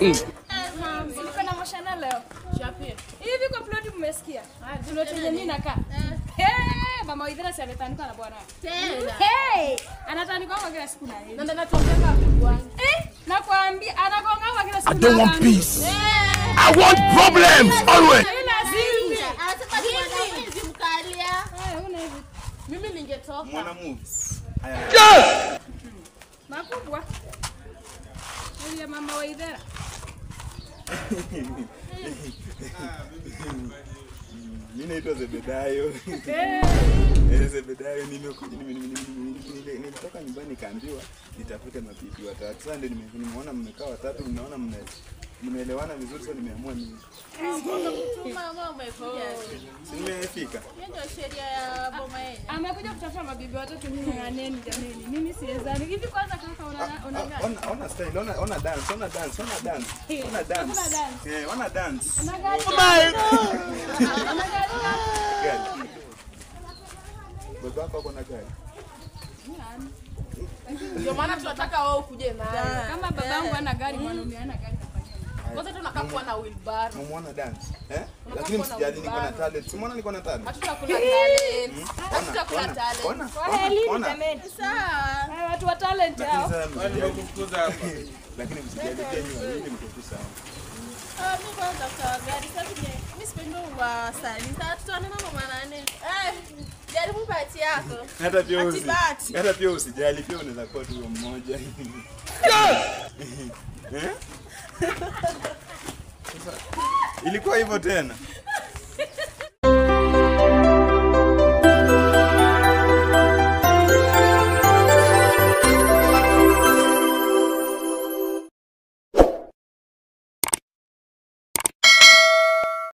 Niko na moshana leo. Chapi. Hivi kwa plot mmesikia? Plot yenye mimi nakaa. Eh, mama Waithera si anatandikwa na bwana. Tena. Hey, anatandikwa kwa kila siku na yeye. Na anatuambia kama bwana. Eh, nakwambia anagonga kila siku. I don't want peace. I want problems always. Anasema hivi mkalia. Eh, una hivi. Mimi ningetoka. Mwana moves. Yes! Makubwa. Ile mama Waithera. Mimi naitwa Zebedayo. Zebedayo, nimekuja nilitoka nyumbani nikaambiwa nitafute mabibi watatu. Sasa ndio nimeona mmekaa watatu, mnaona mnaelewana vizuri, sasa nimeamua mimi. Mama umekuja. Si nimefika. Hiyo ndio sheria ya boma yenu. Amekuja kutafuta mabibi watatu, mimi ng'aneni jameni. Mimi siwezani. Hivi kwanza kaka una gani? Ona style, ona dance, ona dance, ona dance. Ona dance. Eh, ona dance. Ona gari. Ona gari. Gari. Babako ako na gari. Ndio maana tunataka wewe ukuje nayo. Kama babangu ana gari, mwanaume ana gari. Kwanza tunakaa kuwa na wheelbarrow. Muona dance? Eh? Lakini msijali niko na talent. Si muona niko na talent. Hatutakula talent. Hatutakula talent. Ona. Kwa elimu Ona. jameni. Sawa. Watu wa talent hao. Lakini sasa msijali. Lakini msijali pia nyinyi wawili mko tu sawa. Mimi kwanza tafuta gari. Sasa mimi sipendi wasanii. Sasa tutaona mama nane. Eh, jaribu bahati yako. Hata pia Ati bahati. Hata pia usijali, pia unaweza kuwa tu mmoja. Eh? Sasa ilikuwa hivyo tena.